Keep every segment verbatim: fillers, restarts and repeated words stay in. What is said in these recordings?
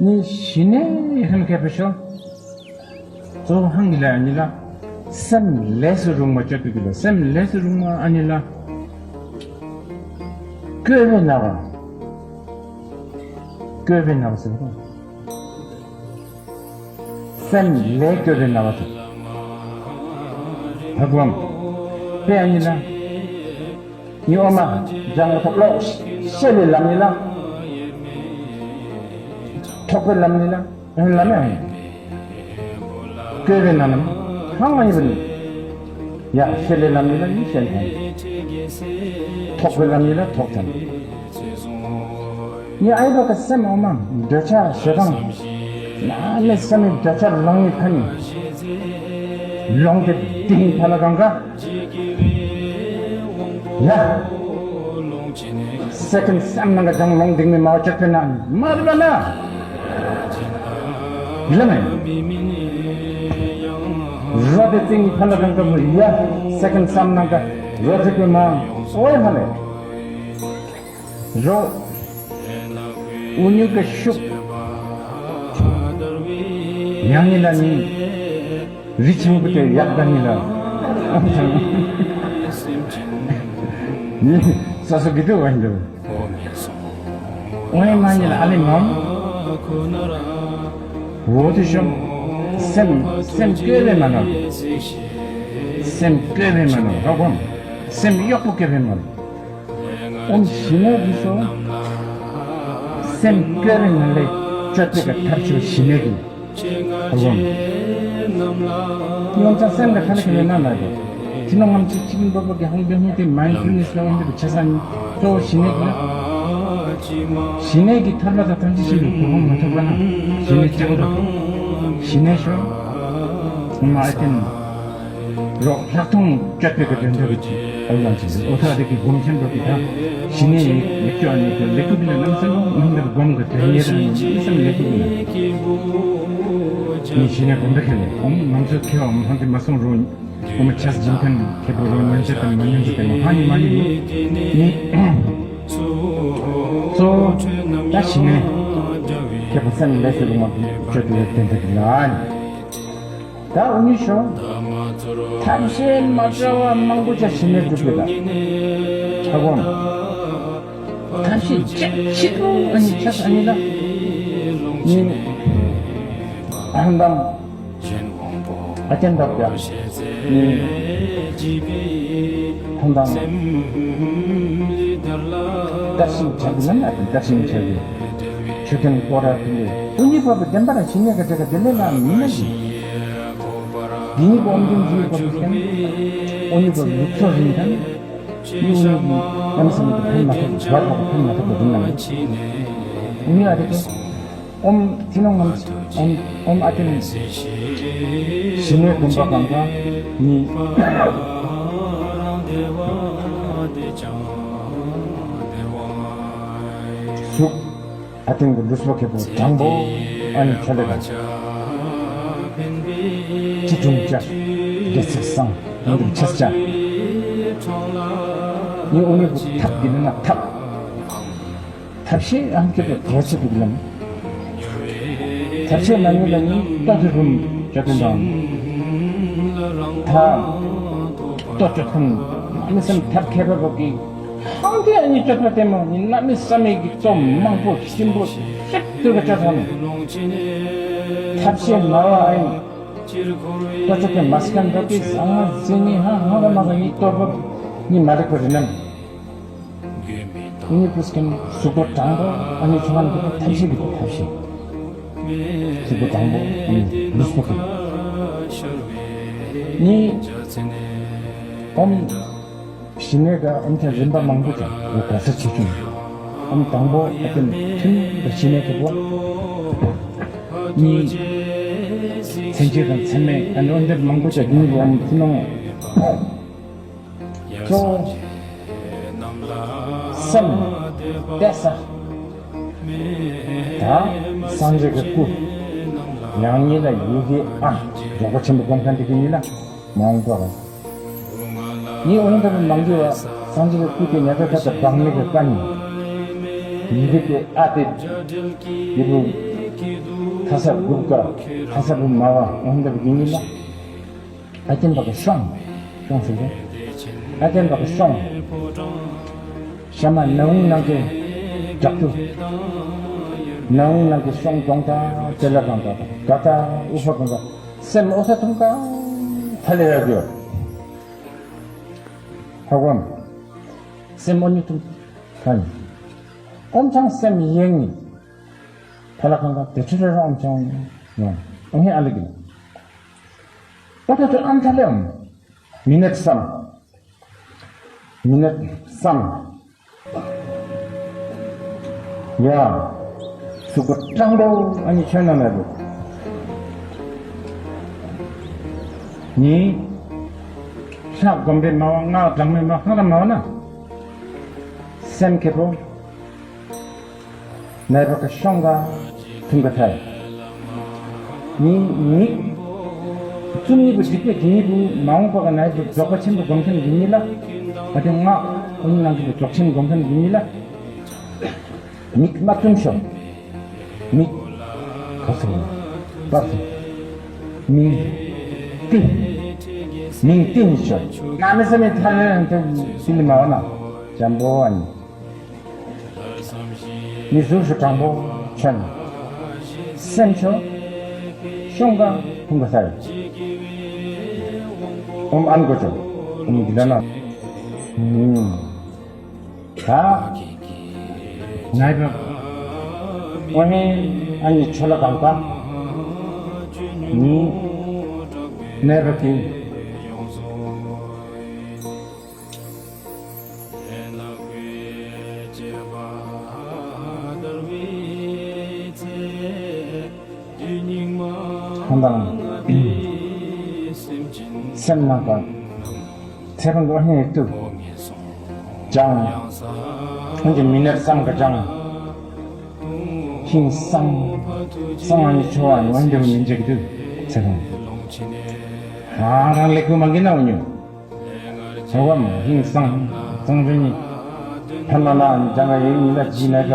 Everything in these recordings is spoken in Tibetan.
ནི་ཞི་གནས་ཡེ་ཤེས་མཁས་པའི་ཤོག་གཙོ་བོ་ཧང་གི་ལ་ཨ་ནི་ལ། སེམས་ལས་སུ་རུང་བ་སྤྱོད་པའི་གི་ལ། སེམས་ལས་སུ་རུང་བ་ཨ་ནི་ལ། བཀོད་པའི་སྣང་བ། བཀོད་པའི་སྣང་བ་ཟེར་བ། སེམས་ལས་བཀོད་པའི་སྣང་བ་དང་། ཧ་གོ་འམ། དཔེ་ཨ་ནི་ལ། ཉི་འོ་མ་ལྗང་ཐོག་ལོག་ཤེས་པའི་ལམ་ཡིན་ལ། ཐོགས་པའི་ལམ་ཡིན་ལ། ཨེ་ལམ་ཡང་ཡིན། བཀོད་པའི་ནང་ལམ་ཧང་ཨ་ཡིན་པ་ནི། ཡ་ཤེས་པའི་ལམ་ཡིན་ལ་ཡིན་ཤེས་ནས། ཐོགས་པའི་ལམ་ཡིན་ལ་ཐོགས་ཙམ། ཉི་ཨའི་བ་ཀ་སེམས་འོ་མ་འདོད་ཆགས་ཞེ་སྡང་། ནམ་མེད་ས་མེད་འདོད་ཆགས་ལང་ཡི་ཕ་ནི། ལོང་དེ་ཏིང་ཕ་ལ་གང་ག་ཡ། སེ་ཀན་སམ་ནང་ག་ལྗང་ལོང་ལྡིང་མི་མ་བ་ཅག་པེ་ན་མ་རི་བ་ན། ལ་མེ། རོ་དེ་ཏིང་ཕ་ལ་གང་ག་མི་ཡ། སེ་ཀན་སམ་ནང་ག་རོ་ཅག་པེ་མ་འོ་ཡ་མ་ལེ། རོ། འུ་ཉུ་ག་ཤུག་ཡང་ཡིན་ལ་ནི། རི་ཆེན་པོ་དེ་ཡག་ག་ནི་ལ། ནི་ས་སོ་གི་དུ་བ་འདུག་འོ་ཡ་མ་ཉི་ལ་ཨ་ལི་མམ། འོ་དེ་ཤོམ། སེམས་སེམས་བཀོད་པའི་མ་ནོར། སེམས་བཀོད་པའི་མ་ནོར་ཧ་གོམ། སེམས་གཡོག་པོ་བཀོད་པའི་མ་ནོར། ཨོམ་ཞི་གནས་ཀྱི་སོ། སེམས་བཀོད་པའི་ངང་ལས་སྤྱོད་པའི་ག་ཐབས་ཆུ་ཞི་གནས་ཀྱི། ཨོམ། ཡོངས་ཚ་སེམས་ཀྱི་ཁ་ལ་ཁ་ལས་ན་ན་རེད། ཁྱི་ནོ་ངམ་ཆི་ཆི་མི་འབོར་པོ་གི་ཧང་པེ་ཧུང་དེ་མ་ཡིན་ཁུར་ནི་སོ་ཨོམ་དེ་བྱ་ས་ནི་གཙོ་བོ་ཞི་གནས་ཀྱི། ཞི་གནས་ཀྱི་ཐར་པ་དང་ཐམས་ཅད་ཤིན་ཏུ་གོ་འཕང་མ་ཐོབ་པ་ན་ཞི་གནས་སྐྱེ་བོ་དང་། ཞི་གནས་ཤོག་ཨོམ་ཨ་ཏིན། རོགས་ལྷག་མཐོང་སྤྱོད་པའི་གི་དོན་དག་ཨོ་ལ་ཅི་ཨོ་ཐ་རིག་གི་སྒོམ་ཆེན་པོ་གི་ད་ཞི་གནས་ཡིག་ཡིག་སྐྱོ་ནི་གི་ལེགས་པོ་གི་ལ་ནམ་སེམས་ལོ་ཨོ་འདི་སྒོམ་གི་དོན་ཡེ་དང་ནི་སེམས་ལེགས་པོ་གི་ལ་ནི་ཞི་གནས་སྒོམ་པ་ཁེ་ལེ་ཨོ་ནམ་སོ་ཁེ་བ་ཨོ་ཧོན་ཏི་མ་སོང་རོ་ཨོ་མ་ཆས་སྦྱིན་མཁན་ཁེ་པོ་རོ་ཉོན་ཆེ་དང་མ་ཉོན་ཆེ་དང་ཧ་ནི་མ་ནི་ནི་གཙོ་ད་ཞི་གནས་ཁེ་པོ་སེམས་ལེགས་སུ་ལུང་བ་སྤྱོད་དུ་ཡོད་དོན་དག་གི་ལ་ནི། ད་འུ་གཉིས་ཤོག་ཐབས་ཤེས་མ་བྱ་བ་མང་པོ་ཅག་ཞི་གནས་སྒྲུབ་དགོས་ད། ཧ་གོ་ནོ། ཐབས་ཤེས་ཅག་ཆེ་པོ་ཨ་ནི་ཆགས་ཨ་ནི་ལ། ནི། ཨ་ཧན་དམ། ཨ་ཅན་དབ་ཡ། ནི། ཧན་དམ། བཀྲ་ཤིས་བྱ་གི་ན་ན་བཀྲ་ཤིས་བྱ་གི། ཆོས་ཀུན་སྐོར་ར་ཕུལ་ལེ། འུ་གཉིས་པོ་བདེན་པ་རང་ཞི་གནས་ཀ་དེ་ག་དེ་ལས་ལ་མི་ན་ཞིག་འདི་ཉིད་པོ་ཨོམ་བདེན་བཞིའི་པོ་དེ་ཀན། འོ་ཉིད་པོ་ལུགས་སྲོལ་རིང་ཀན། ཡུ་ཉིད་ཀྱི་ཨོམ་སེམས་ཀྱི་ཕན་མ་ཐོགས་བར་ཐོགས་ཕན་མ་ཐོགས་པ་འདི་ན་ལ། འུ་གཉིས་ཨ་དེ་ཀན། ཨོམ་ཐི་ནོ་ངམ་ཨོམ་ཨོམ་ཨ་ཏིན། ཞི་གནས་སྒོམ་པ་གང་ག་ནི། གཟུགས། ཨ་ཏིང་གི་ལུས་པོ་ཁེ་པོ་དྲང་པོ་ཨ་ནི་ཆ་ལེ་དང་། ཅི་ཀྲུང་ཅ། སྡེ་ཚིག་སང་ཡིན་དུ་ཆས་ཅ། ནི་འུ་ནི་གུ་ཐབས་དེ་ནི་ན་ཐབས། ཐབས་ཤེས་ཨ་ནི་ཁེ་པོ་དེ་ཚོ་གི་ལམ། ཐབས་ཤེས་ན་ནི་ལ་ནི་ལྟ་དུ་རུམ་ཅ་ཏུ་དང་། ཐ། ལྟོ་ཅོ་ཐུང་། ཨ་ནི་སེམས་ཐབས་མཁས་པ་གོ་གི། ཧང་དེ་ཨ་ནི་སྤྱོད་པ་ལྟད་མོ་ནི་གནམ་མེད་ས་མེད་ཀྱི་གཙོ་མང་པོ་ཞིམ་པོ་ཞིབ་ཏུ་ག་ཅོ་ཐང་། ཐབས་ཤེས་ན་བ་ཨ་ནི། ལྟོ་ཅོ་དེ་མ་སི་ཀན་འདྲ་དེ་ཟང་ང་ཟིན་ནི་ཧང་ཧང་ག་མ་ག་ནི་ལྟོ་བབ་ནི་མ་རིག་པ་རི་ནམ། ཨ་ནི་པུས་ཀན་གཟུགས་པོ་དྲང་པོ་ཨ་ནི་ཆུང་ང་འདུག་པ་ཐབས་ཤེས་ཀྱི་ཐབས་ཤེས། གཟུགས་པོ་དྲང་པོ་ཨ་ནི་ལུས་པོ་ཀན་ནི། ཨོམ། ཞི་གནས་ཀ་ཨོམ་ཆ་རིམ་པ་མང་པོ་ཀྱང་ཡོད་ག་ས་ཆེ་ཆུང་། ཨོམ་དང་པོ་ཨ་ཏིན་ཐུན་པ་ཞི་གནས་ཀྱི་པོ། གཉིས། མཚན་བཅས་དང་མཚན་མེད་ཨ་ནི་ཨོམ་དེབ་མང་པོ་ཀྱང་གཉིས་པོ་ཨོམ་ཐུན་ནོ། གཙོ་བོ། སེམས། དེ་ས། ད་སངས་རྒྱས་ཀྱི་སྐུ། ཡང་ཉིད་ལ་ཡི་གེ་ཨ། རྫོགས་པ་ཆེན་པོ་སྒོམ་མཁན་དེ་གི་ཉིད་ལ། མ་འོངས་པ་རེད། ངས་འོང་དུ་མ་འགྱུར་བ་སངས་རྒྱས་ཀྱི་སྐུ་དེ་ཉག་ག་ཁ་དང་བག་མེད་ཀྱི་བཀའ་ཉིད། ཡི་གེ་དེ་ཨ་དེ་ཡི་བུ་ཐ་ས་གུབ་ཀ་ཐ་ས་བུ་མ་བ་འོང་འདབ་ཡིན་ལ། ཨ་ཅན་པ་གི་ཤོང་། ཤོང་ཟེར་གི་ཨ་ཅན་པ་གི་ཤོང་། ཤ་མ་ནའུ་ནང་གི་བྲག་ཏུ། ནའུ་ནང་གི་ཤོང་གདོང་ད་དེ་ལ་གང་ད་ད་ད་ཨུ་ཧོ་གང་ད་སེམས་ཨོ་ས་ཐུང་ཀ་ཐ་ལེ་ཡ་གི་ཧ་གོ་མ། སེམས་ཨོ་ཉུ་ཐུང་ཐ་ནི་ཨོམ་ཆང་སེམས་ཡེང་ནི་ཐ་ལ་གང་ད་དེ་ཆུ་རེ་ར་ཨོམ་ཆང་ཡོང་ཨོ་ཧེ་ཨ་ལི་གི་ལ། ཨོ་ད་ད་ཨམ་ཐ་ལེ་ཨོམ། མི་ནད་བསམ། མི་ནད་བསམ། ཡ། གཟུགས་པོ་སྤྲང་པོ་ཨ་ནི་ཁྱོད་ན་མེད་པོ། ནི། ལྷ་སྒོམ་པའི་མ་བ་སྔགས་གྲངས་མེད་མ་ཧ་ར་མ་བ་ན། སེམས་ཁེ་པོ། ནད་པ་གི་ཤོང་ག་ཐུང་ག་ཐལ། ནི་ནི། བཙུན་ནི་བུ་འཇིགས་པའི་དེ་ནི་བུ་མ་འོངས་པ་ག་ནད་པ་རྫོགས་པ་ཆེན་པོ་སྒོམ་མཁན་གྱི་ནི་ལ། ཨ་དེ་སྔགས་ཨུ་ནང་གི་རྫོགས་ཆེན་སྒོམ་མཁན་གྱི་ནི་ལ། མིག་མ་བཙུམ་ཤོག་མིག་ག་སོང་། པར་སོང་། མིང་ཏི། མིང་ཏི་ནི་ཤོག་ན་མི་ས་མི་ཐ་རེ་རང་ཏེ་སི་ལི་མ་བ་ན་འཇམ་པོ་ཨ་ནི། མི་ཟུར་ཞུ་དྲང་པོ་ཆོན། སེམས་ཆོ། ཤོང་ག་ཕུང་ག་ས་ཡོད། ཨོམ་ཨན་གོ་ཆོ། ཨོམ་གི་ལ་ན། ད། ནའི་བ། ཨོ་ནི་ཨ་ནི་ཆོ་ལ་གང་ག་ནི། ནའི་བ་གི། ཧང་དང་། སེམས་ནང་པ། ཚེ་རང་གི་ཨ་ནི་ཏུ། ཅང་། ཁོང་གི་མི་ནར་བསམ་ག་ཅང་། ཧིང་སང་། སང་ཨ་ནི་ཆོ་བ་ཡོང་འདེབས་མི་འཇིག་དུ། ཚེ་རང་། ཧང་རང་ལེགས་པོ་མང་གི་ན་འོ་ཉོ། ཧོ་བ་མ་ཧིང་སང་། སང་རེ་ནི། ཕ་ན་ན་ཨ་ནི་ཅང་ག་ཡིན་ལ་ཇི་ན་ག་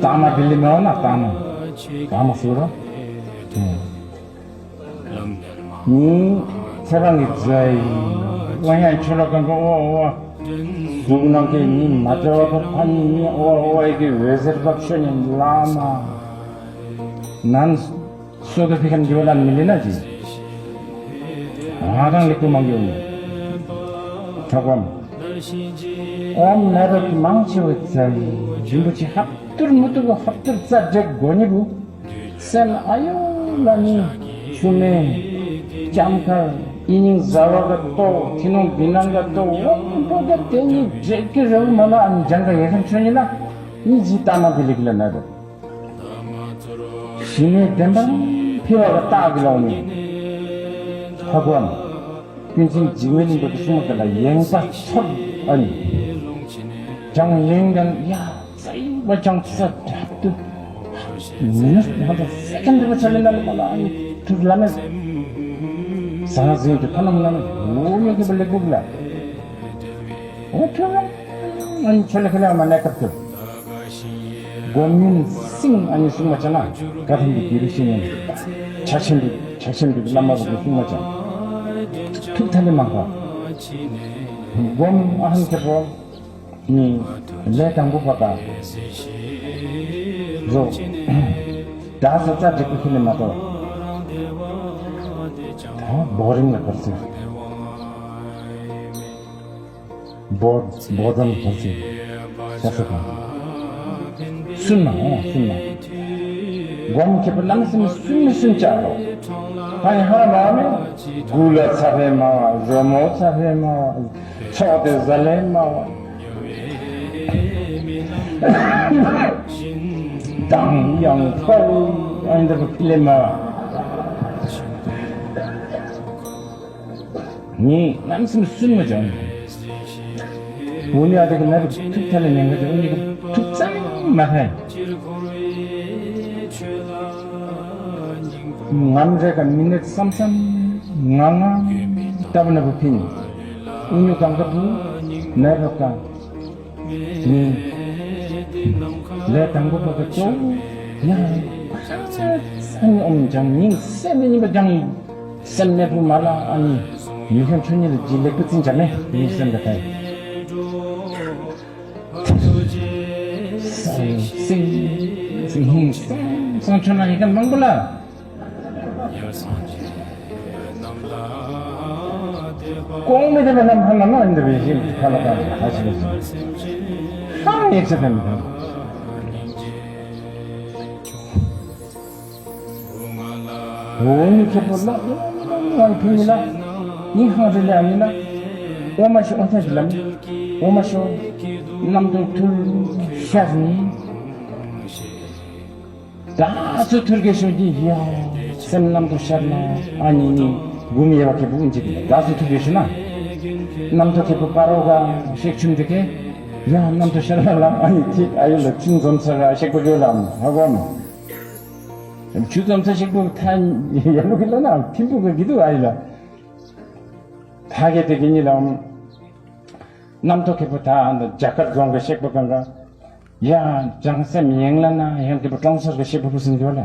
ཏ་མ་བི་ལི་མེ་བ་ན་ཏ་མ། ཏ་མ་སུ་ར། ནི་ཚེ་རང་གི་རྫ་ཡི། ཝ་ཡང་ཆོ་ལ་གང་ག་ཨོ་ཨོ། གཟུགས་ནང་གི་ནི་མ་བྲལ་བ་ཕ་ནི་ནི་ཨོ་ཨོ་ཨེ་གི་འོད་ཟེར་བབ་ཤོ་ནི་བླ་མ། ནན། སོ་ཏ་ཕི་ཁན་གི་བ་ལ་མི་ལི་ན་ཇི། ང་རང་ལེགས་པོ་མང་གི་ཡོང་ནི། ཁྲག་པམ། ཨོམ་ན་རོ་གི་མང་ཆེ་བའི་རྩ་བའི་རིན་པོ་ཆེ་ཧབ་ཏུར་མུ་ཏུ་གི་ཧབ་ཏུར་རྩ་འགྲེག་གོ་ཉི་བུ། སེམས་ཨ་ཡོ་ལ་ནི་ཆུ་མེ། ལྕམ་མཁར་ཨི་ཉིང་ཟ་བ་ག་ཏོ་ཁི་ནོང་བི་ནང་ག་ཏོ་འོ་པོ་ག་དེ་ཉི་འགྲེག་གི་རེ་བུ་མ་ལ་ཨ་ནི་ཇང་ག་ཡེ་ཁན་ཆོ་ཉི་ལ་ནི་ཇི་ཏ་མ་དི་ལི་གི་ལ་ན་རོ། ཞི་གནས་བདེན་པ་འཕེལ་བ་ལ་རྟགས་ཀྱི་ལོག་ནས། ཧ་གོ་བམ། ཀུན་མཁྱེན་འཇིགས་མེད་གླིང་པ་གི་གསུང་མ་དེ་ལ་ཡེངས་པ་ཚོར་ཨ་ནི། ཀྱང་ཡེངས་ཀྱང་ཡ་ཙའི་བ་ཀྱང་ཚ་དྲག་ཏུ། མི་ནུས་མ་དང་སེ་ཀན་དེ་བ་ཆ་ལེ་ན་ལེ་མ་ལ་ཨ་ནི་ཐུག་ལ་མེད། ཟ་ང་ཟིན་དུ་ཐ་ན་མ་ལ་ནི་འོ་མེ་གི་བ་ལེ་གུག་ལ། འོ་ཐུག་ལ། ཨ་ནི་ཆོ་ལེ་ཁ་ལེ་མ་ནེ་ཀར་ཐུབ། སྒོམ་ཡུན་སིང་ཨ་ནི་སྲུང་མ་ཆ་ན་བཀའ་ཐམ་གྱི་རྒྱུད་རིགས་ཤིང་ཡིན། ཕྱག་ཆེན་པོའི་ཕྱག་ཆེན་པོའི་བླ་མ་བུ་གི་སྲུང་མ་ཆ་ཐུག་ཐ་ལི་མང་པ། སྒོམ་ཨ་ཧམ་ཁེ་པོ་ནི་ལས་དང་པོ་པ་དང་རོ། ད་ས་ཙ་འགྲིག་པོ་ཁེ་ལི་མ་གཏོགས་ད་བོ་རིང་ལ་བར་སྲིད། བོ་བོ་དམ་བོ་ཚིག་ཤ་ས་དང་། སུན་མ་འོང་སུན་མ། སྒོམ་ཁེ་པོ་ལམ་སེམས་སུན་མི་སུན་ཅག་རོ། ཧ་ཡི་ཧ་ར་མ་མེ། དགུ་ལ་ཚ་བའི་མ་བ་རོ་མོ་ཚ་བའི་མ་བ། ཚོགས་དེ་ཟ་ལེ་མ་བ། དང་ཡང་ཁོ་ཨན་དར་ཕི་ལེ་མ་བ། ངས་ལམ་སེམས་སུན་མ་བྱུང་། འུ་ནི་ཨ་ཏི་གི་ན་རུ་ཐུག་ཐ་ལ་ཉན་ག་ཅི་འུ་ནི་གི་ཐུག་ཙམ་མ་ཐལ། ངམ་རེ་ག་མི་ནད་བསམ་བསམ་ང་ང་ལྟ་བུ་ན་བུ་ཕིན། འུ་ཉུ་གང་ག་བུ་ན་རུ་གང་། ནི། ལས་དང་པོ་བར་དུ་གཙོ་བོ་ཡང་། སེམས་ཨོམ་སྦྱང་ཉིན་སེམས་ཉིན་པ་སྦྱང་ཡིན། སེམས་མེད་པོ་མ་ལ་ཨ་ནི། མི་ཤོང་ཆོས་ཉིད་ལ་ཇི་ལེགས་པོ་བརྩིན་བྱ་མེད་ཉིན་སེམས་ལ་ཐལ། སང་སང་སང་སང་སང་སང་ཆོས་ན་ཡི་གེ་མང་པོ་ལ། གོང་མི་དེ་བས་ནམ་ཧ་ན་ནོ་ཨིན་དེ་བས་ཞིག་ཁ་ལ་ཁ་ལ་ཁ་ཞིག་ཞིག་ཧ་ངེས་ཚེ་དེ་མི་དང་། འོ་ནི་ཁྱེད་པོ་ལགས་ལགས་ལགས་ལགས་ཕིན་ཡིན་ལགས། ནི་ཧང་རི་ལ་ཡིན་ལགས། འོ་མ་ཤོ་འོ་ཐེ་ལམ། འོ་མ་ཤོ་རྣམ་རྟོག་ཐུར་ཤར་ནི། ད་སུ་ཐུར་གེ་ཤོ་གི་ཡ། སེམས་རྣམ་རྟོག་ཤར་ན་ཨ་ནི་ནི་གུམ་ཡེ་བ་ཁེ་པོ་ཨིན་ཅིག་ད་སུ་ཐུར་གེ་ཤོ་ན། རྣམ་རྟོག་ཁེ་པོ་པ་རོ་ག་ཤེག་ཆུམ་དེ་ཀེ། ཡ་རྣམ་རྟོག་ཤར་ན་ལ་ཨ་ནི་ཐིག་ཨ་ཡོ་ལ་ཆུང་འཛོམ་ས་ག་ཤེག་པོ་གེ་ལ་ཧ་གོ་མ། ཆུ་འཛོམ་ས་ཤེག་པོ་ཐ་ཡ་ལུ་གི་ལ་ན་ཐིམ་པོ་ག་གི་དུ་ཨ་ཡོ་ལ། ད་གེ་དེ་གི་ཉི་ལ། རྣམ་རྟོག་ཁེ་པོ་ད་ཨ་ནི་རྒྱ་གར་རྫོང་གི་ཤེག་པོ་གང་ག་ཡ། བྱང་སེམས་ཡེང་ལ་ན་ཡང་ཁེ་པོ་ཀྲོང་སར་གི་ཤེག་པོ་ཕུ་སིན་འདི་བ་ལ།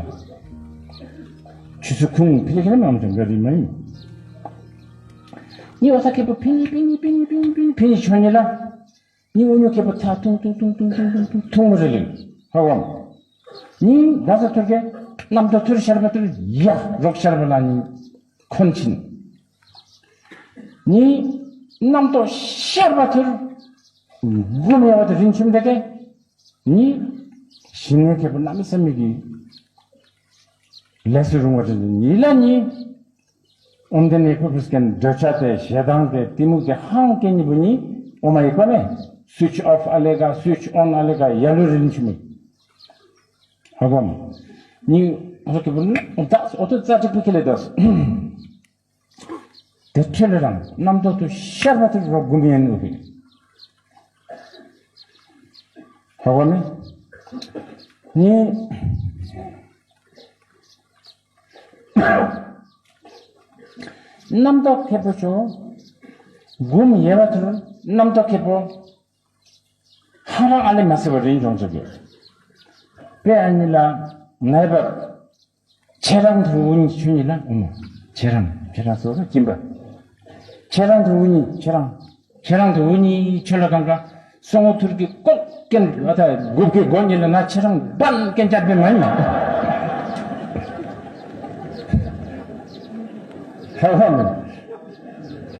ཆུ་ཚོད་ཁུང་ཕི་ལི་ཁེ་ལ་མ་འདྲ་འདྲ་རི་མ་ཡིན། ཉི་འོ་ས་ཁེ་པོ་ཕི་ཉི་ཕི་ཉི་ཕི་ཉི་ཕི་ཉི་ཕི་ཉི་ཕི་ཉི་ཆོ་ཉི་ལ། ཉི་འོ་ཉོ་ཁེ་པོ་ཐ་ཐུང་ཐུང་ཐུང་ཐུང་ཐུང་ཐུང་ཐུང་མོ་རི་ལི། ཧ་གོ་མ། ཉི་ད་ས་ཐུར་གེ་རྣམ་རྟོག་ཐུར་ཤར་བ་ཐུར་ཡ་རོག་ཤར་བ་ལ་ཉི་ཁོན་ཆིན། ནི། རྣམ་རྟོག་ཤར་བ་ཐུར། སྒོམ་ཡ་བ་དུ་རིན་ཆུམ་དེ་ཀེ། ནི། ཞིང་ངེ་ཁེ་པོ་གནམ་མེད་ས་མེད་ཀྱི། ལས་སུ་རུང་བ་དུ་ནི་ལ་ནི། ཨོམ་དེ་ནི་ཕུ་ཕུ་སྐན་འདོད་ཆགས་དེ་ཞེ་སྡང་དེ་གཏི་མུག་དེ་ཧང་སྐད་གཉིས་པོ་ནི་ཨོ་མ་ཡི་བཀའ་མེད། སུའིཆ་ཨོཕ་ཨ་ལེ་ག་སུའིཆ་ཨོན་ཨ་ལེ་ག་ཡ་ལུ་རིན་ཆུམ་མི། ཧ་གོ་མ། ནི། ཨོ་ཐོ་ཁེ་པོ་ནི་ཨོ་ད་ཨོ་ཐོ་རྩ་ཅིག་པུ་ཁེ་ལེ་དོ། དེ་ཁྲེ་ལེ་རང་རྣམ་རྟོག་ཏུ་ཤར་བ་དེ་རོ་དགུ་མི་ཡན་ནུ་ཧི། ཧ་གོ་མེ། ནི། རྣམ་རྟོག་ཁེ་པོ་ཆོ། སྒོམ་ཡེ་བ་ཐུར་རྣམ་རྟོག་ཁེ་པོ། ཧ་རང་ཨ་ལེ་མ་སེ་བ་རིན་ཅོང་ཆོ་གེ། པེ་ཨ་ནི་ལ་ནའི་བ། ཁྱེད་རང་དུ་འུ་གཉིས་ཆུ་གཉིས་ལ་འུ་མ། ཁྱེད་རང་ཁྱེད་རང་སོ་སོ་སྦྱིན་པ། ཁྱེད་རང་དུ་འུ་གཉིས་ཁྱེད་རང་། ཁྱེད་རང་དུ་འུ་གཉིས་ཆུ་ལ་གང་ག་སོང་འུ་ཐུར་གི་ཀོག་ཀན་ཨ་ད་དགུ་གི་སྒོ་གཉིས་ལ་ན་ཁྱེད་རང་བན་ཀན་ཅར་པེ་མ་ཡིན་མ། ཧ་ཧ་མ།